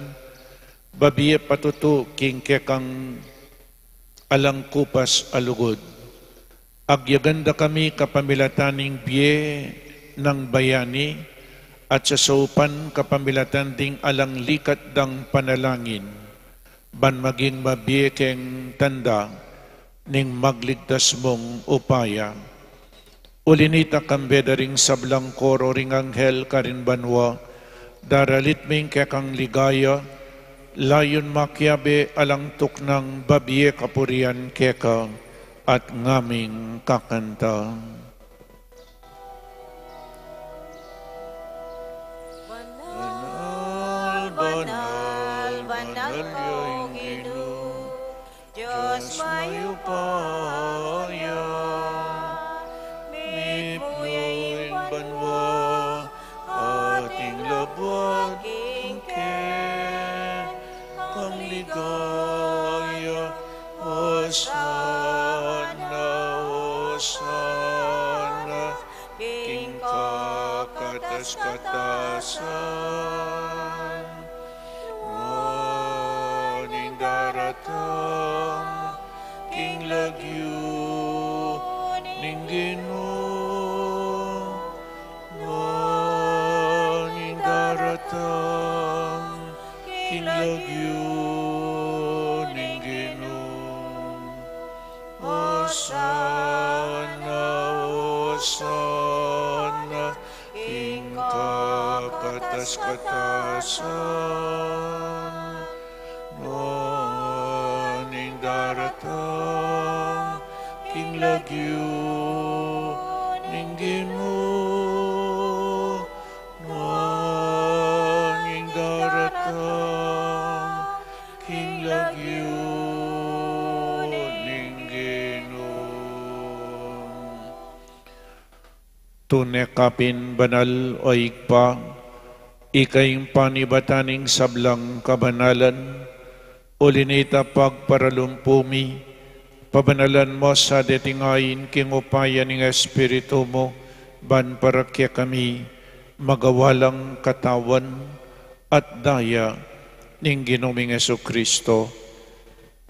babie patutu king kekang alang kupas a lugud. Agyagan da kami kapamilatan ning bie nang bayani at sasaupan kapamilatan ding alang likat dang panalangin, ban maging mabie keng tanda ning magligtas mung upaya. Uli nita, kambe da ring sablang koro ring anghel karin banua, daralit mi ing kekang ligaya, layun makiabe alang tuknang babie kapurian keka, at ngaming kakanta. Banal, banal, banal ka, O Ginu, Dios mayupaya. Mipnu ya ing banua, at ing labuad king kekang ligaya. Osana, Osana king kakatas-katasan. Nuan ing daratang king lagyu ning Ginu. Nuan ing daratang king lagyu ning Ginu. Osana, Osana, king kapatas-katasan. Nuan ing daratang king lagyu ning Ginu. Nuan ing daratang king lagyu ning Ginu. Tune ka pin banal, o Ibpa, ika ing panibatan ning sablang kabanalan. Uli na nita, pagparalumpu mi, pabanalan mo sa deting ain king upaya ning Espiritu mu, ban para kekami magawa lang katawan at daya ning Ginu ming Jesucristo.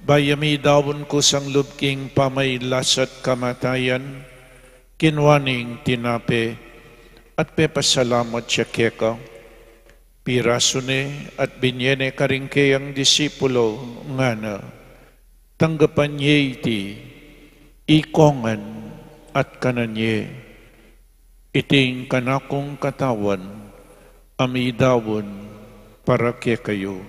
Bayu ya midaun kusang lub king pamaglasat kamatayan, kinua ne ing tinape, at pepasalamat ya keka. Pirasu ne at binye ne karing keyang disipulo, ngana: Tanggapan ye iti, ikongan at kanan ye. Iti ing kanakung katawan, a midaun para kekayu.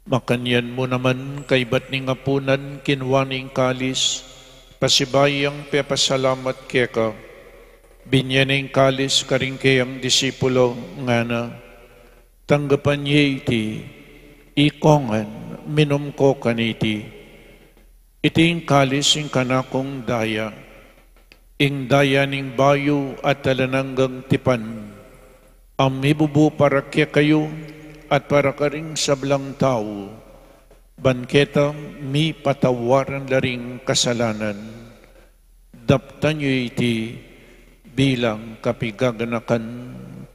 Makanyan mu naman, kaibat ning apunan, kinua ne ing kalis, pasibayu yang pepasalamat keka, binye ne ing kalis karing keyang disipulo, ngana: Tanggapan ye iti, ikongan, minum ko kaniti. Iti ing kalis ning kanakung daya, ing daya ning bayu at alang anggang tipan, a mibubu para kekayu at para karing sablang tau, ban keta mipatawaran la ring kasalanan. Daptan yu iti bilang kapigaganakan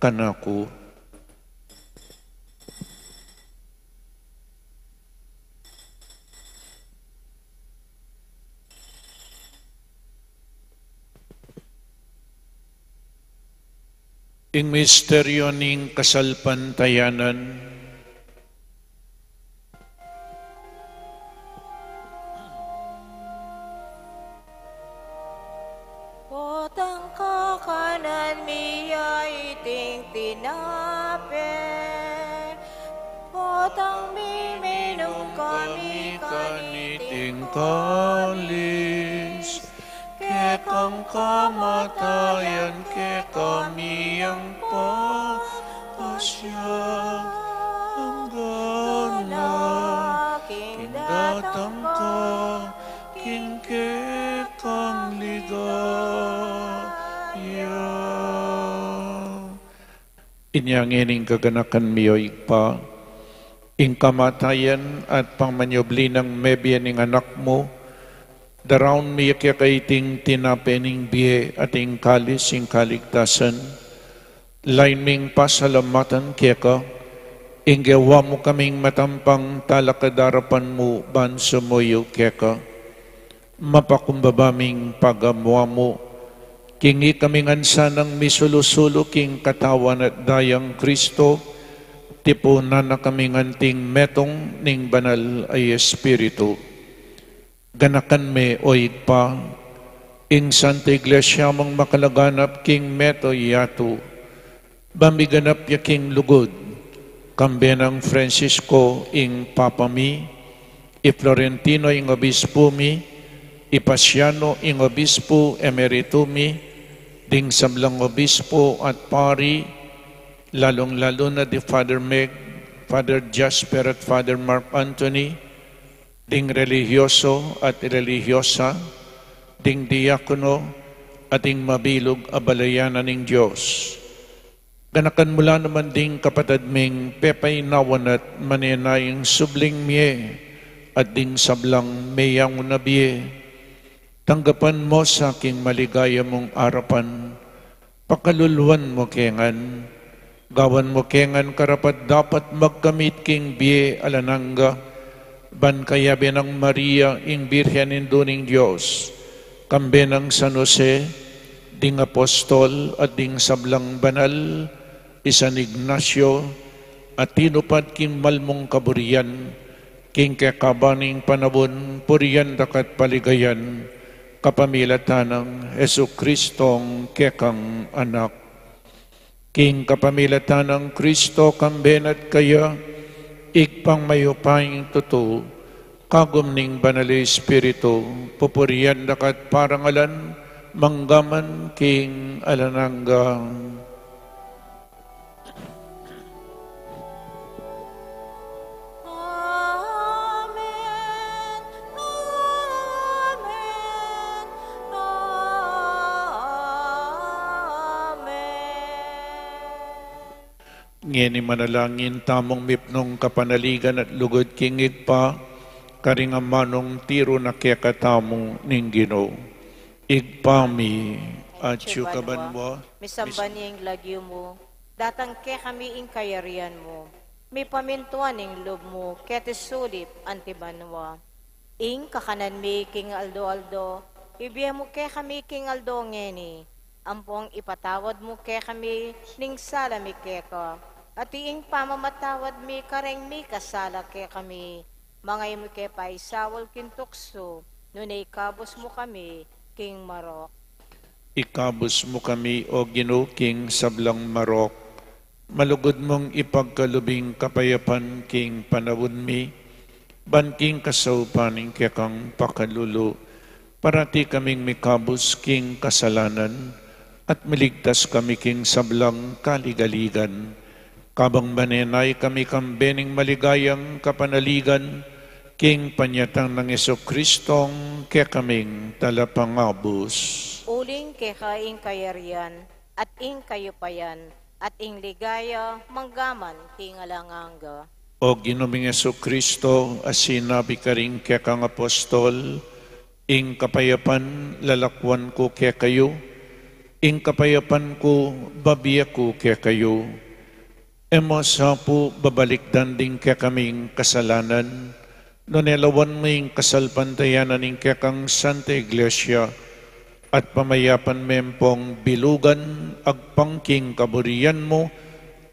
kanaku. Ing misteryu ning kasalpantayanan. Potang kakanan mi ya iting tinape, potang miminum kami kaniting kalis, kekang kamatayan kekami yang papasya, anggang na king datang ka king kekang ligaya. Inya ngeni ing kaganakan mi, o Ibpa, ing kamatayan at pamanyubli nang mebie ning Anak mu, daraun mi keka iting tinape ning bie at ing kalis ning kaligtasan. Lain ming pasalamatan keka, ing gewa mu kaming matampang talakad king arapan mu ban sumuyu keka. Mapakumbaba ming pagamuan mu, king ikami ngan sanang misulu-sulu king katawan at dayang Kristo, tipunan na kaming anting metung ning Banal a Espiritu. Ganakan me, o Ibpa, ing Santa Iglesia mung makalaganap king mabilug a yatu, ban miganap ya king lugud, kambe nang Francisco ing Papa mi, i Florentino ing Obispu mi, i Paciano ing Obispu Emeritu mi, ding sablang obispu at pari, lalung-lalu na di Father Meg, Father Jasper at Father Mark Anthony, ding relihiyoso at relihiyosa, ding diakono, at ding mabilug a balayan ning Dios. Ganakan mu la naman ding kapatad ming pepainawan at manenayang subling mie, at ding sablang meyangu na bie. Tanggapan mu sa king maligaya mung arapan, pakaluluan mu ke ngan, gawan mu ke ngan karapat-dapat magkamit king bie alang angga, Ban kayabe nang Maria, ing Birhen Indu ning Dios, kambe nang San Jose, ding apostol at ding sablang banal, i San Ignacio, a tinupad king malmung kaburian, king kekaban ning panaun, purian da ka at paligayan, kapamilatan nang Jesucristong kekang Anak. King kapamilatan nang Kristo, kambe na at kaya, Ibpang mayupayang tutu, kagum ning Banal a Espiritu, pupurian da ka at parangalan, mangga man king alang angga. Amen. Amen. Amen. Ngeni manalangin tamung mipnung kapanaligan at lugud king Ibpa, karing amanung tiru na kekatamu ning Ginu. Ibpa mi, atsu ka banua, misamban ya ing lagyu mu, datang kekami ing kayarian mu, mipamintuan ing lub mu keti sulip anti banua. Ing kakanan mi king aldo-aldo, ibie mu kekami king aldo ngeni, ampong ipatawad mu kekami ning sala mi keka, anti ing pamamatawad mi kareng mikasala kekami, manga e mu ke paisaul king tuksu, nune ikabus mu kami king marok. Ikabus mu kami, O Ginu, king sablang marok, malugud mung ipagkalub ing kapayapan king panaun mi, ban king kasaupan ning kekang pakalulu, parati kaming mikabus king kasalanan, at miligtas kami king sablang kaligaligan. Kabang manenaya kami kambe ning maligayang kapanaligan, king panyatang nang Jesucristong kekaming Talapangabus. Uling keka ing kayarian, at ing kayupayan, at ing ligaya, mangga man king alang angga. O Ginu ming Jesucristo, a sinabi karing kekang apostol, Ing kapayapan lalakwan ku kekayu, ing kapayapan ku babie ku kekayu. E mu sa pu babalikdan ding kekaming kasalanan, nune lawan mu ing kasalpantayanan ning kekang Santa Iglesia, at pamayapan me ampong bilugan agpang king kaburian mu,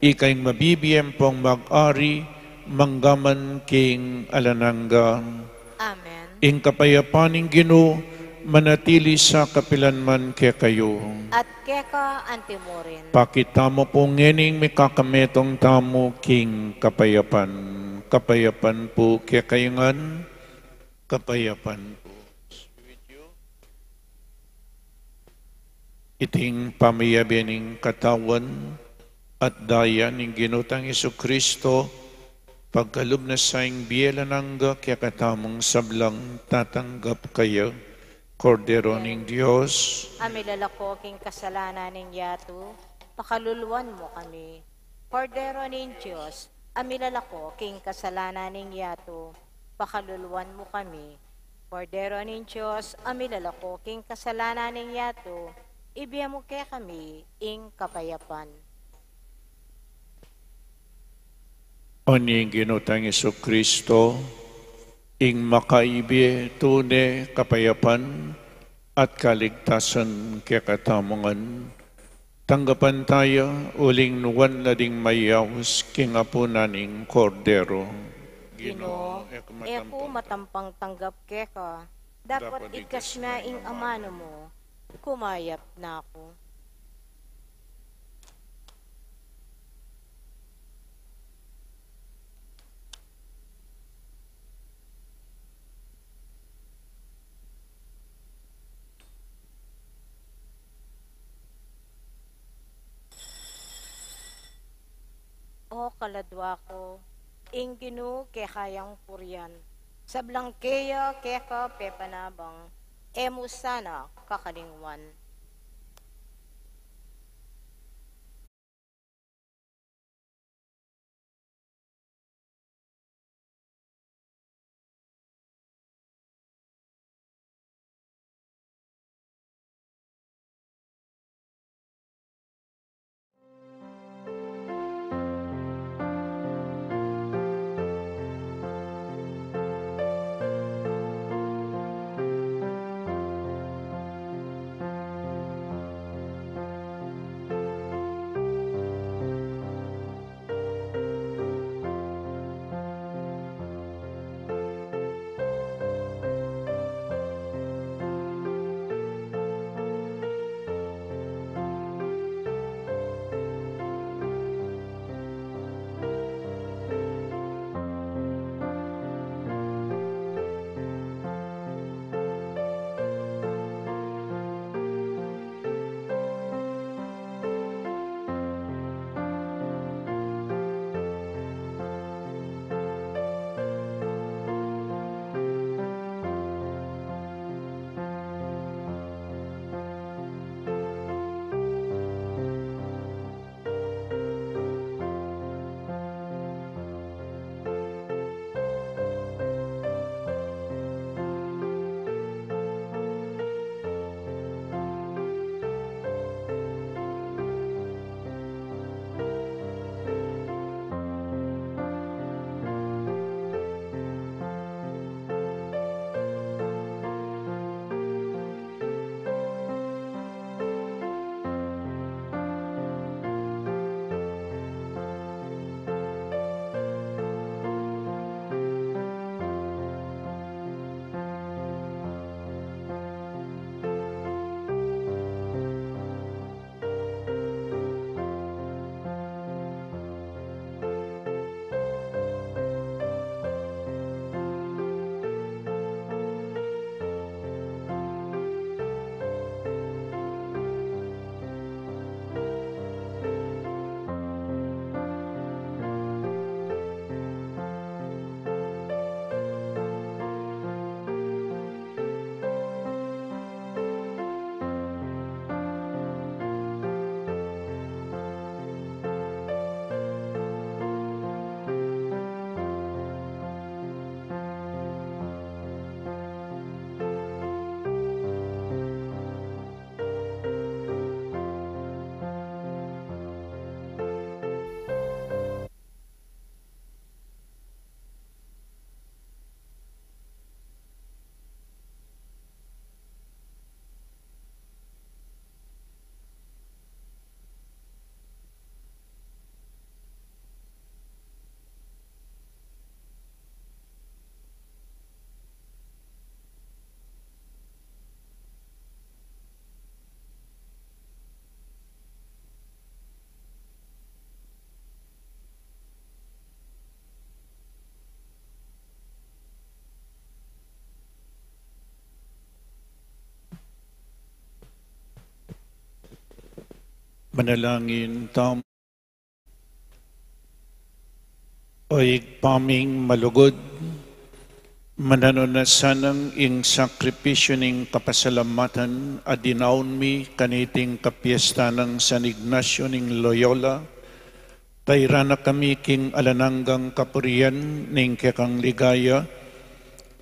ika ing mabibie ampong mag-ari, mangga man king alang angga. Amen. Ing kapayapan ning Ginu, manatili sa kapilan man kekayu. At keka anti murin. Pakit tamu pu ngening mikakametung tamu king kapayapan. Kapayapan pu kekayu ngan, kapayapan pu. Iting pamiyabe ning katawan at daya ning Ginu tang Jesucristo, pagkalub na sa ing bie alang angga kekatamung sablang tatanggap kaya, Kordero ning Dios, a milalako king kasalanan ning yatu, pakaluluan mu kami. Kordero ning Dios, a milalako king kasalanan ning yatu, pakaluluan mu kami. Kordero ning Dios, a milalako king kasalanan ning yatu, ibie mu kekami ing kapayapan. O ning Ginu tang Jesucristo, ing makaibie tune kapayapan at kaligtasan kekatamu ngan, tanggapan taya uling nuan la ding mayaus king apunan ning Kordero. Ginu, e ku matampang tanggap keka, dapot igkas me ing amanu mu, kumayap na ku. O kaladua ku, ing Ginu keka yang purian, sablang keya keka pepanabang, e mu sana kakalingwan. Manalangin tamu. O Ibpa ming malugud, mananu na sanang ing sakripisyu ning kapasalamatan a dinaun mi kaniting kapiesta nang San Ignacio ning Loyola, tairan na kami king alang anggang kapurian ning kekang ligaya,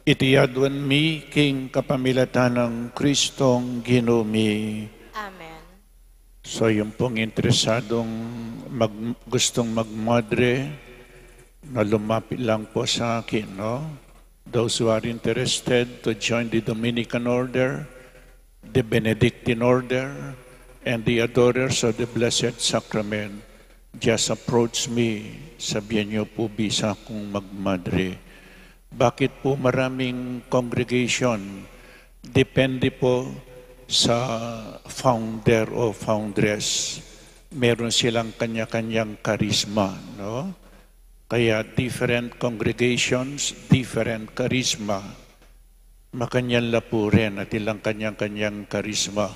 iti aduan mi king kapamilatan nang Kristong Ginu mi. Amen. So, yung pong interesadong mag-, gustong magmadre, na lumapit lang po sa akin, no? Those who are interested to join the Dominican Order, the Benedictine Order, and the Adorers of the Blessed Sacrament, just approach me. Sabihan niyo po, bisa kong magmadre. Bakit po maraming congregation? Depende po sa founder o foundress. Meron silang kanya-kanyang karisma, no? Kaya different congregations, different karisma. Makanyan la po rin at ilang kanyang-kanyang karisma.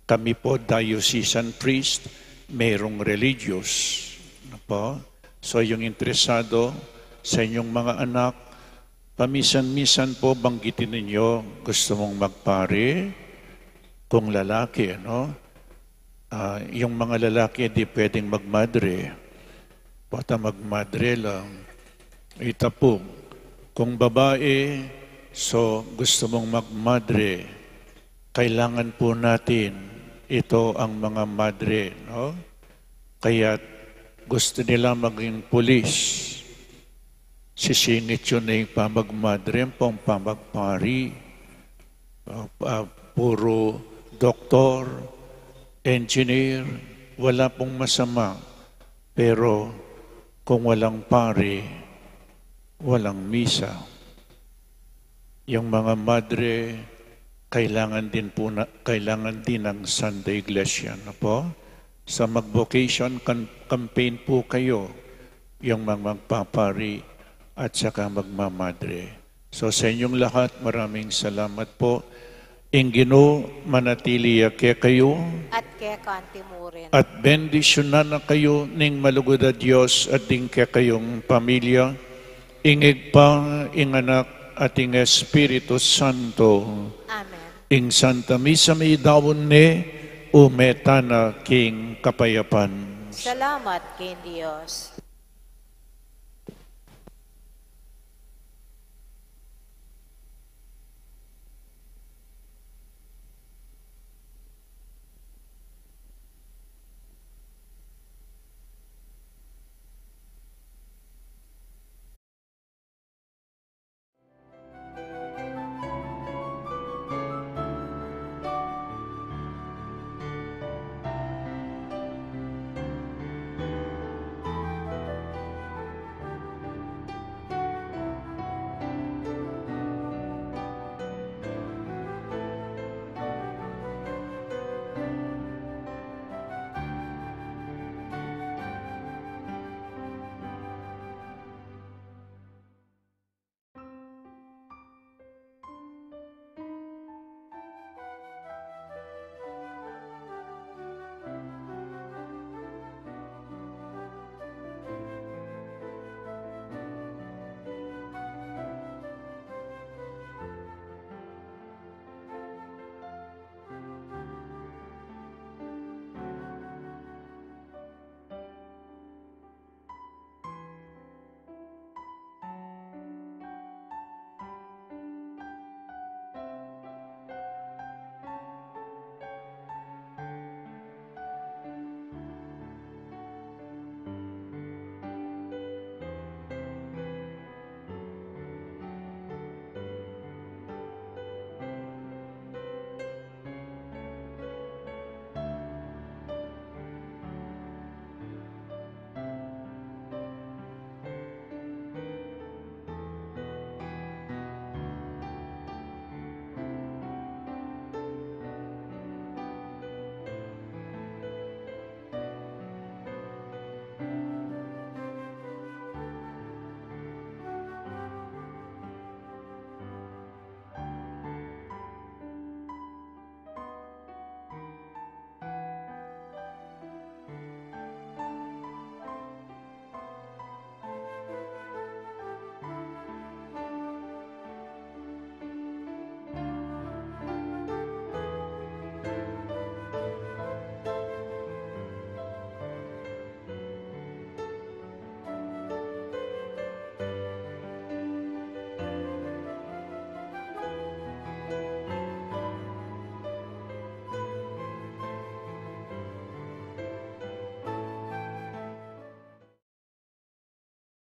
Kami po, diocesan priest, merong religious. Ano po? So, yung interesado sa inyong mga anak, paminsan-minsan po banggitin ninyo, gusto mong magpari? Kung lalaki, ano? Ah, yung mga lalaki, di pwedeng magmadre. Pata magmadre lang. Ita po, kung babae, so gusto mong magmadre, kailangan po natin ito ang mga madre, no? Kaya gusto nila maging pulis. Sisingit yun na yung pamagmadre, pang pamagpari. Ah, ah, puro doktor, engineer, wala pong masama. Pero kung walang pari, walang misa. Yung mga madre, kailangan din po na, kailangan din ng Santa Iglesia, ano po? Sa mag-vocation cam-, campaign po kayo, yung mga magpapari at saka magmamadre. So, sa inyong lahat, maraming salamat po. Ing Ginu manatili ya kekayu. At keka anti mu rin. At bendisyunan na kayu ning malugud a Dios at ding kekayung pamilya, ing Ibpa, ing Anak, at ing Espiritu Santo. Amen. Ing Santa Misa meyari ne, ume tana king kapayapan. Salamat king Dios.